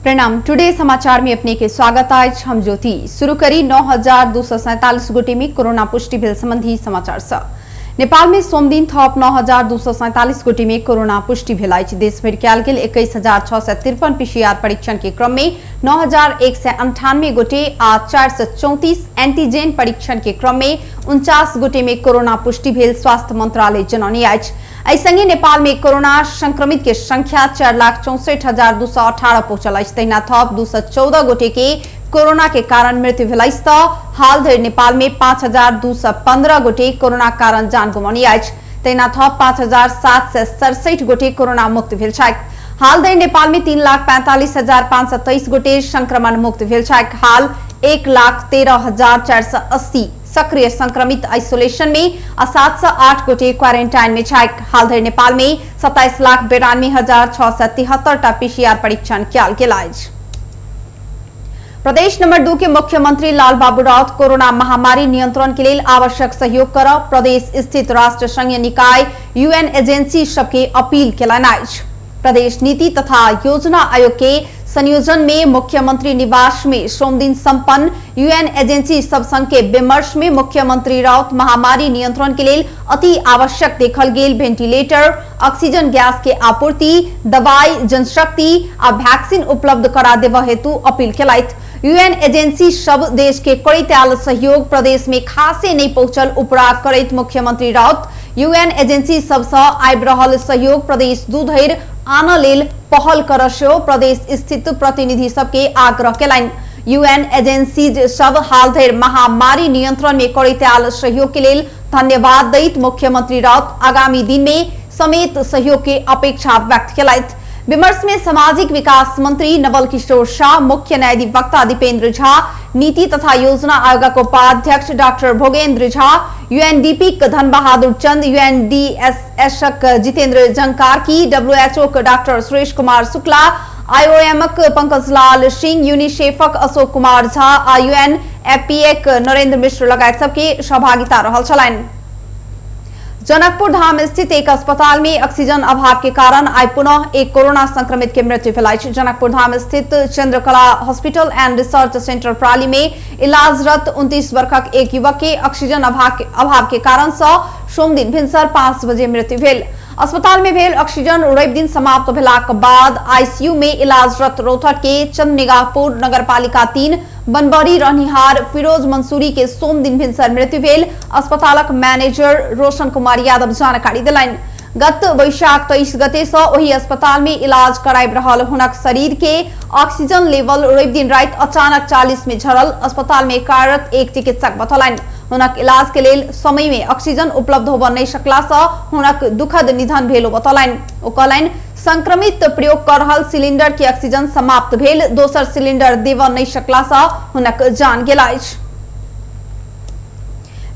प्रणाम। टुडे समाचार में अपने के स्वागत अछि। हम ज्योति। शुरू करी 9,247 गोटे में कोरोना पुष्टि भेल संबंधी समाचार सँ। नेपाल में सोमदिन थप 9,247 गोटे में कोरोना पुष्टि भेल अछि। देशभरि कयल गेल 21,653 पीसीआर परीक्षण के क्रम में 9,198 गोटे आ 434 एंटीजेन परीक्षण के क्रम में 49 गोटे में कोरोना पुष्टि भेल स्वास्थ्य मंत्रालय जनौने अछि। एहि संगे नेपाल में कोरोना संक्रमित के संख्या 4,64,218 पहुंचल अछि। तहिना थप 214 गोटे के कोरोना के कारण मृत्यु भेल अछि त हाल धरि नेपाल में 5,215 गोटे कोरोना कारण जान गुमौने अछि। तहिना थप 5,767 गोटे कोरोना मुक्त भेल छथि। हाल धरि नेपाल में 3,45,523 गोटे संक्रमण मुक्त भेल छथि। हाल 1,13,480 सक्रिय संक्रमित आइसोलेशन में आ 708 गोटे क्वारेंटाइन में छथि। हाल धरि नेपाल में 27,92,673 टा पीसीआर परीक्षण कयल गेल अछि। प्रदेश नंबर 2 के मुख्यमंत्री लालबाबू राउत कोरोना महामारी नियंत्रण के लेल आवश्यक सहयोग कर प्रदेश स्थित राष्ट्र संघीय निकाय यूएन एजेंसी सबके अपील केलनि अछि। प्रदेश नीति तथा योजना आयोग के संयोजन में मुख्यमंत्री निवास में सोमदिन संपन्न यूएन एजेंसी सब संघ के विमर्श में मुख्यमंत्री राउत महामारी नियंत्रण के लेल अति आवश्यक देखल गेल वेंटिलेटर, ऑक्सीजन गैस के आपूर्ति, दवाई, जनशक्ति आ वैक्सीन उपलब्ध करा देव हेतु अपील केलथि। यूएन एजेंसी सब देश के करैत आयल सहयोग प्रदेश में खासे नहीं पहुंचल उपराग करैत मुख्यमंत्री राउत यूएन एजेंसी सबसँ आबि रहल सहयोग प्रदेश 2 धरि आनऽ लेल पहल कर सेहो प्रदेश स्थित प्रतिनिधि सबके आग्रह केलनि। यूएन एजेंसीज सब हाल धरि महामारी नियंत्रण में करैत आयल सहयोग के लेल धन्यवाद दैत मुख्यमंत्री राउत आगामी दिन में समेत सहयोग के अपेक्षा व्यक्त केलथि। विमर्श में सामाजिक विकास मंत्री नवल किशोर शाह, मुख्य न्यायाधिवक्ता दीपेंद्र झा, नीति तथा योजना आयोगक उपाध्यक्ष डॉक्टर भोगेंद्र झा, यूएनडीपी के धन बहादुर चंद, यूएनडीएसएस के जितेंद्र जंकारकी, WHO के डॉक्टर सुरेश कुमार शुक्ला, आईओएम के पंकज लाल सिंह, यूनिसेफक अशोक कुमार झा आ यूएनएफपीए के नरेंद्र मिश्र लगायत सबके सहभागिता रहल छलनि। जनकपुर धाम स्थित एक अस्पताल में ऑक्सीजन अभाव के कारण आइ पुनः एक कोरोना संक्रमित के मृत्यु भेल अछि। जनकपुर धाम स्थित Chandrakala hospital and research centre प्राली में इलाजरत 29 वर्षक एक युवक के ऑक्सीजन अभाव के कारण से सोमदिन भिनसर 5 बजे मृत्यु भेल। अस्पताल में भेल ऑक्सीजन रवि दिन समाप्त भेलाक बाद आईसीयू में इलाजरत रौतहट के चंदनिगाहपुर नगरपालिका 3 बनबरी रहनिहार फिरोज मंसूरी के सोमदिन भिनसर मृत्यु भेल। अस्पतालक मैनेजर रोशन कुमार यादव जानकारी देलनि। गत वैशाख 23 गते से ओहि अस्पताल में इलाज कराबि रहल हुनक शरीर के ऑक्सीजन लेवल रवि दिन राति अचानक 40 में झरल। अस्पताल में कार्यरत एक चिकित्सक बतौलनि। हुनक इलाज के लेल समय में ऑक्सीजन उपलब्ध होबऽ नहि सकला से हुनक दुखद निधन भेल बतौलनि। ओ कहलनि संक्रमित प्रयोग कर रहल सिलेंडर के ऑक्सीजन समाप्त भेल, दोसर सिलेंडर देबऽ नहि सकला से हुनक जान गेल अछि।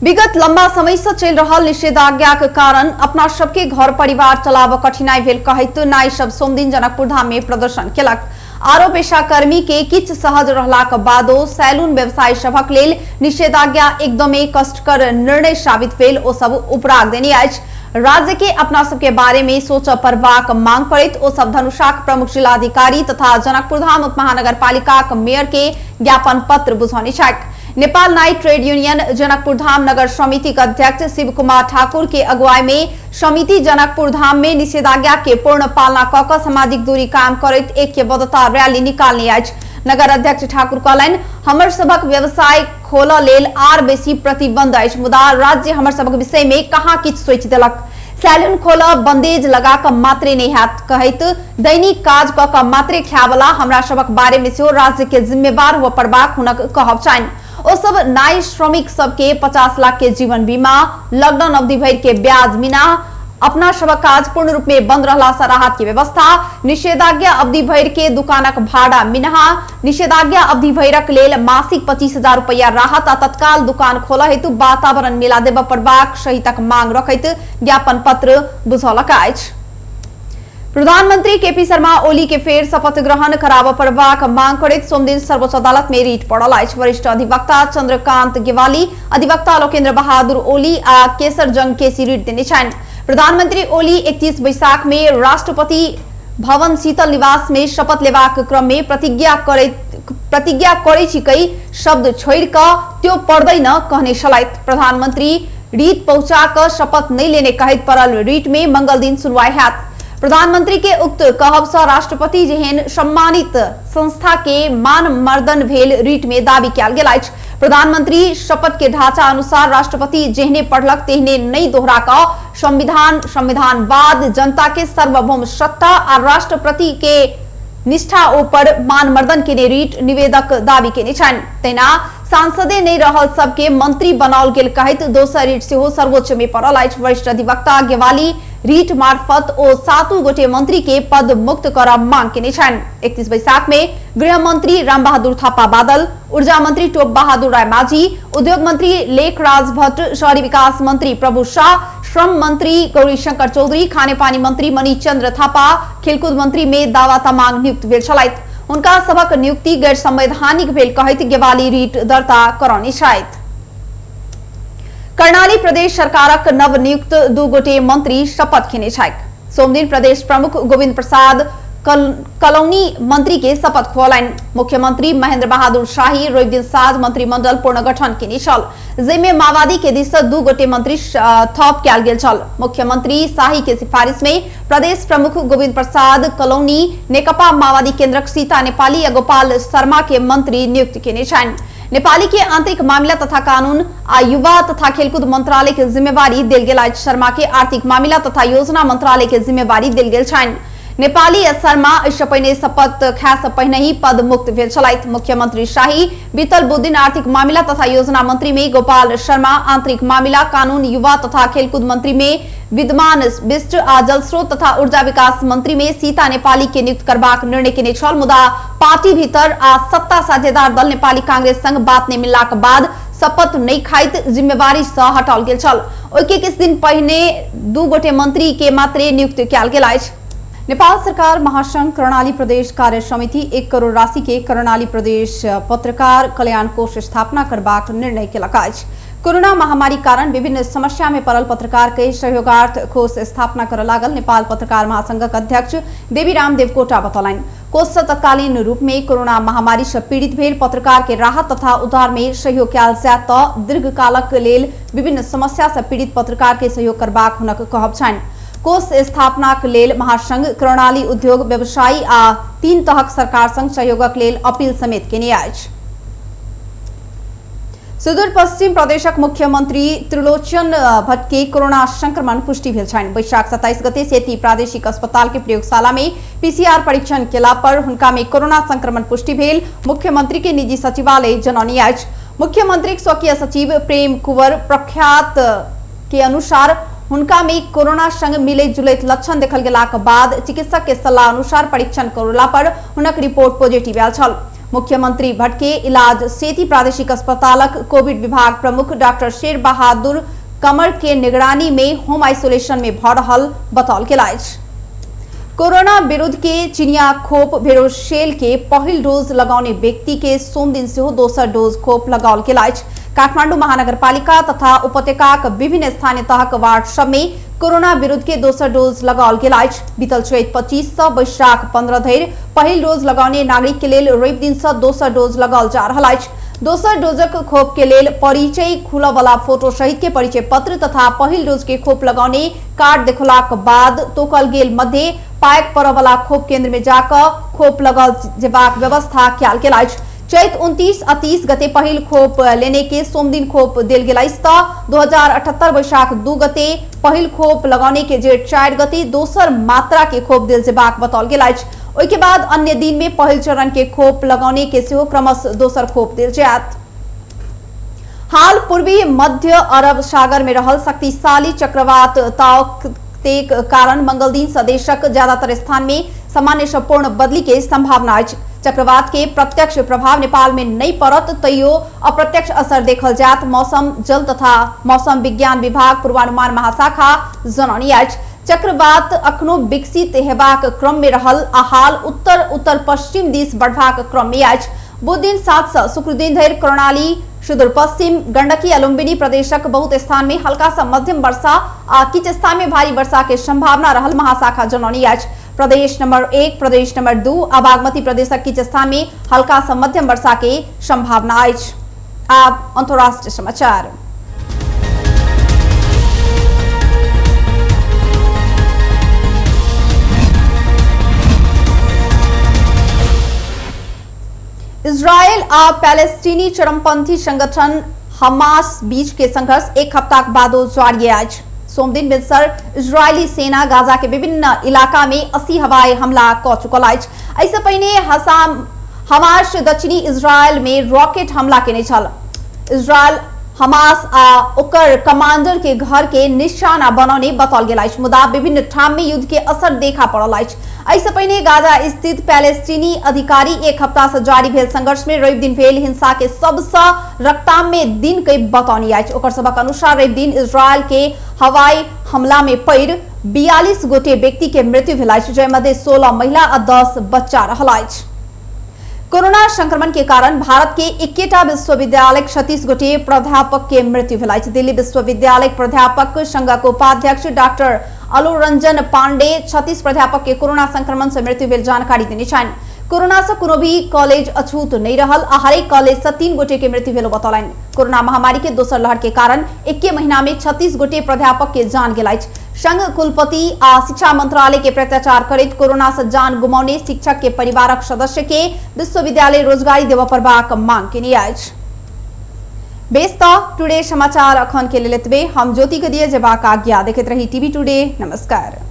विगत लंबा समय से चलि रहल निषेधाज्ञाक कारण अपना सबके घर परिवार चलाबऽ कठिनाई भेल कहैत नाई सब सोमदिन जनकपुर धाम में प्रदर्शन केलक। आरो पेशाकर्मी के किछु सहज रहलाक बादो सैलून व्यवसायी सभक लेल निषेधाज्ञा एकदमे कष्टकर निर्णय साबित भेल ओ सब उपराग देने अछि। राज्य के अपना सबके बारे में सोचऽ पड़बाक मांग करैत ओ सब धनुषाक प्रमुख जिलाधिकारी तथा जनकपुर धाम उपमहानगरपालिकाक मेयर के ज्ञापन पत्र बुझौने छथि। नेपाल नाइट ट्रेड यूनियन जनकपुर धाम नगर समिति के अध्यक्ष शिव कुमार ठाकुर के अगुवाई में समिति जनकपुर धाम में निषेधाज्ञा के पूर्ण पालना कऽ कऽ सामाजिक दूरी कायम करैत ऐक्यबद्धता रैली निकालने अछि। नगर अध्यक्ष ठाकुर कहलनि हमर सभक व्यवसाय खोलऽ लेल आर बेसी प्रतिबंध अछि, मुदा राज्य हमर सभक विषय में कहाँ किछु सोचि देलक। सैलून खोलऽ बंदेज लगा कऽ मात्रे नहि हैत कहैत दैनिक काज कऽ कऽ मात्रे खायवला हमरा सभक बारे में सेहो राज्य के जिम्मेवार हुअ पड़बाक हुनक कहब छनि। ओ सब नाई श्रमिक सबके 50 लाख के जीवन बीमा, लॉकडाउन अवधि भरि के ब्याज मिना, अपना सभक काज पूर्ण रूप में बंद रहला से राहत के व्यवस्था, निषेधाज्ञा अवधि भरि के दुकानक भाड़ा मिनहा, निषेधाज्ञा अवधि भरिक लेल मासिक 25,000 रुपया राहत आ तत्काल दुकान खोलऽ हेतु वातावरण मिला देबऽ पड़बाक सहितक मांग रखैत ज्ञापन पत्र बुझौलक अछि। प्रधानमंत्री केपी शर्मा ओली के फेर शपथ ग्रहण कराबऽ पड़बाक मांग करैत सोमदिन सर्वोच्च अदालत में रिट पड़ल अछि। वरिष्ठ अधिवक्ता चंद्रकांत गेवाली, अधिवक्ता लोकेन्द्र बहादुर ओली आ केसर जंग केसी रिट देने छनि। प्रधानमंत्री ओली 31 बैसाख में राष्ट्रपति भवन शीतल निवास में शपथ लेबाक क्रम में प्रतिज्ञा करै छी कई शब्द छोड़ि कऽ त्यो पड़दैन कहने छलथि। प्रधानमंत्री रीत पहुंचा कऽ शपथ नहीं लेने कहैत पड़ल रीट में मंगल दिन सुनवाई हैत। प्रधानमंत्री के उक्त कहब सँ राष्ट्रपति जेहन सम्मानित संस्था के मान मर्दन भेल रीट में दावी कयल गेल अछि। प्रधानमंत्री शपथ के ढांचा अनुसार राष्ट्रपति जेहने पढ़लक तेहने नहीं दोहरा कऽ संविधान, संविधानवाद, जनता के सार्वभौम सत्ता आ राष्ट्रपति के निष्ठा ऊपर मान मर्दन केने रीट निवेदक दावी केने छनि। तहिना सांसदे नहीं रहल सबके मंत्री बनाओल गेल कहैत दोसर रीट सेहो सर्वोच्च में पड़ल अछि। वरिष्ठ अधिवक्ता गेवाली रीट मार्फत ओ 7 गोटे मंत्री के पद मुक्त करब मांग केने छनि। 31 बैसाख में गृह मंत्री रामबहादुर थापा बादल, ऊर्जा मंत्री टोप बहादुर राय माझी, उद्योग मंत्री लेखराज भट्ट, शहरी विकास मंत्री प्रभु शाह, श्रम मंत्री गौरीशंकर चौधरी, खानेपानी मंत्री मणिचंद्र थापा, खेलकूद मंत्री में दावा तामाङ नियुक्त भेल छलथि। हुनका सभक नियुक्ति गैर संवैधानिक भेल कहैत गेवाली रीट दर्ता करौने छथि। कर्णाली प्रदेश सरकारक नवनियुक्त 2 गोटे मंत्री शपथ खेने छथि। सोमदिन प्रदेश प्रमुख गोविंद प्रसाद कलौनी मंत्री के शपथ खुऔलनि। मुख्यमंत्री महेंद्र बहादुर शाही रविदिन साँझ मंत्रिमंडल पुनर्गठन केने छल, जाहिमे माओवादी के दिस 2 गोटे मंत्री थप कयल गेल छल। मुख्यमंत्री शाही के सिफारिश में प्रदेश प्रमुख गोविंद प्रसाद कलौनी नेकपा माओवादी केंद्रक सीता नेपाली आ गोपाल शर्मा के मंत्री नियुक्त केने छनि। नेपाली के आंतरिक मामिला तथा कानून आ युवा तथा खेलकूद मंत्रालय के जिम्मेवारी देल गेल अछि। शर्मा के आर्थिक मामिला तथा योजना मंत्रालय के जिम्मेवारी देल गेल छनि। नेपाली आ शर्मा एहिसँ पहिने शपथ खाय से पहिने ही पद मुक्त भेल छलथि। मुख्यमंत्री शाही बीतल बुधदिन आर्थिक मामिला तथा योजना मंत्री में गोपाल शर्मा, आंतरिक मामिला, कानून, युवा तथा खेलकूद मंत्री में विद्यमान बिष्ट आ जलस्रोत तथा ऊर्जा विकास मंत्री में सीता नेपाली के नियुक्त करबाक निर्णय केने छल। मुदा पार्टी भीतर आ सत्ता साझेदार दल नेपाली कांग्रेस संग बात नहीं मिललाक बाद शपथ नहीं खाइत जिम्मेवारी से हटाओल गेल छल। ओहिके किछु दिन पहिने 2 गोटे मंत्री के मात्रे नियुक्त कयल गेल अछि। नेपाल सरकार महासंघ कर्णाली प्रदेश कार्य समिति 1 करोड़ राशि के कर्णाली प्रदेश पत्रकार कल्याण कोष स्थापना करबाक निर्णय केलक अछि। कोरोना महामारी कारण विभिन्न समस्या में पड़ल पत्रकार के सहयोगार्थ कोष स्थापना करऽ लागल नेपाल पत्रकार महासंघक अध्यक्ष देवीराम देवकोटा बतौलनि। कोष से तत्कालीन रूप में कोरोना महामारी से पीड़ित भेल पत्रकार के राहत तथा उद्धार में सहयोग कयल जायत तऽ दीर्घकालक लेल विभिन्न समस्या से पीड़ित पत्रकार के सहयोग करबाक हुनक कहब छनि। कोष स्थापनाक लेल महासंघ कर्णाली उद्योग व्यवसायी आ 3 तहक सरकार संग सहयोगक लेल अपील समेत केने अछि। सुदूर पश्चिम प्रदेशक मुख्यमंत्री त्रिलोचन भट्ट के कोरोना संक्रमण पुष्टि भेल छनि। बैशाख 27 गते सेती प्रादेशिक अस्पताल के प्रयोगशाला में पीसीआर परीक्षण केला पर हुनका में कोरोना संक्रमण पुष्टि भेल मुख्यमंत्री के निजी सचिवालय जनौने अछि। मुख्यमंत्री स्वकीय सचिव प्रेम कुंवर प्रख्यात के अनुसार हुनका में कोरोना संग मिलैत जुलैत लक्षण देखल गेलाक बाद चिकित्सक के सलाह अनुसार परीक्षण करौला पर हुनक रिपोर्ट पॉजिटिव आयल छल। मुख्यमंत्री भट्ट के इलाज सेती प्रादेशिक अस्पतालक कोविड विभाग प्रमुख डॉक्टर शेर बहादुर कमर के निगरानी में होम आइसोलेशन में भ रहल बताओल गेल अछि। कोरोना विरुद्ध के चिनिया खोप भेरोसेल के पहिल डोज लगाउने व्यक्ति के सोमदिन सेहो दोसर डोज खोप लगाओल गेल अछि। काठमाडौँ महानगरपालिका तथा उपत्यकाक विभिन्न स्थानीय तहक वार्ड सब में कोरोना विरुद्ध के दोसर डोज लगाओल गेल अछि। बीतल चैत 25 से बैशाख 15 धरि पहिल डोज लगाउने नागरिक के लेल रवि दिन से दोसर डोज लगाओल जा रहल अछि। दोसर डोजक खोप के लेल परिचय खुलऽ वाला फोटो सहित के परिचय पत्र तथा पहिल डोज के खोप लगाउने कार्ड देखलाक बाद तोकल गेल मध्य पायक पड़ऽ वाला खोप केंद्र में जाकऽ खोप लगाओल जेबाक व्यवस्था कयल गेल अछि। चैत 29 आ 30 गते पहिल खोप लेने के सोमदिन खोप देल गेल अछि तऽ 2078 बैशाख 2 गते पहिल खोप लगाउने के जेठ 4 गते दोसर मात्रा के खोप देल जेबाक बताओल गेल अछि। ओहिके बाद अन्य दिन में पहिल चरण के खोप लगाउने के सेहो क्रमशः दोसर खोप देल जायत। हाल पूर्वी मध्य अरब सागर में रहल शक्तिशाली चक्रवात ताओतेक कारण मंगल दिन से देशक ज्यादातर स्थान में सामान्य से पूर्ण बदली के संभावना अछि। चक्रवात के प्रत्यक्ष प्रभाव नेपाल में नहीं पड़त तैयो अप्रत्यक्ष असर देखल जायत। मौसम जल तथा मौसम विज्ञान विभाग पूर्वानुमान महाशाखा जनौने अछि। चक्रवात अखनो विकसित हेबाक क्रम में रहल आ हाल उत्तर उत्तर पश्चिम दिस बढ़बाक क्रम में अछि। बुध दिन 7 से शुक्र दिन धरि कर्णाली, सुदूर पश्चिम, गंडकी आ लुम्बिनी प्रदेशक बहुत स्थान में हल्का से मध्यम वर्षा आ किछु स्थान में भारी वर्षा के संभावना रहल महाशाखा जनौने अछि। प्रदेश नंबर 1, प्रदेश नंबर 2 आ बागमती प्रदेशक किछु स्थान में हल्का सँ मध्यम वर्षा के संभावना अछि। आब अंतर्राष्ट्रीय समाचार। इजरायल आ पैलेस्टीनी चरमपंथी संगठन हमास बीच के संघर्ष एक हफ्ताक बादो जारी अछि। सोमदिन भिनसर इजरायली सेना गाजा के विभिन्न इलाका में 80 हवाई हमला क चुकल अछि। एहिसँ पहिने हमास दक्षिणी इजरायल में रॉकेट हमला केने छल। इजरायल हमास आ ओकर कमांडर के घर के निशाना बनौने बताओल गेल अछि, मुदा विभिन्न ठाम में युद्ध के असर देखा पड़ल अछि। एहिसँ पहिने गाजा स्थित पैलेस्टीनी अधिकारी एक हफ्ता से जारी भेल संघर्ष में रवि दिन भेल हिंसा के सबसँ रक्ताम्य दिन के बतौनी अछि। ओकर सबक अनुसार रवि दिन इजरायल के हवाई हमला में पड़ि 42 गोटे व्यक्ति के मृत्यु भेल अछि, जाहिमध्ये 16 महिला आ 10 बच्चा रहल अछि। कोरोना संक्रमण के कारण भारत के 21टा विश्वविद्यालय 36 गोटे प्राध्यापक के मृत्यु भेल अछि। दिल्ली विश्वविद्यालय प्राध्यापक संघक उपाध्यक्ष डॉक्टर अलोरंजन पांडे 36 प्राध्यापक के कोरोना संक्रमण से मृत्यु भेल जानकारी देने छनि। कोरोना से कोनो भी कॉलेज अछूत नहीं रहल आ हरेक कॉलेज से 3 गोटे के मृत्यु भेल बतौलनि। कोरोना महामारी के दोसर लहर के कारण 1 महीना में 36 गोटे प्राध्यापक के जान गेल अछि। संघ कुलपति आ शिक्षा मंत्रालय के प्रत्याचार करैत कोरोना से जान गुमौने शिक्षक के परिवारक सदस्य के विश्वविद्यालय रोजगारी देबय पड़बाक मांग केने अछि। बेस त टुडे समाचार अखन के लेल एतबे। हम ज्योति के दिए जेबाक आज्ञा। देखैत रही टीवी टुडे। नमस्कार।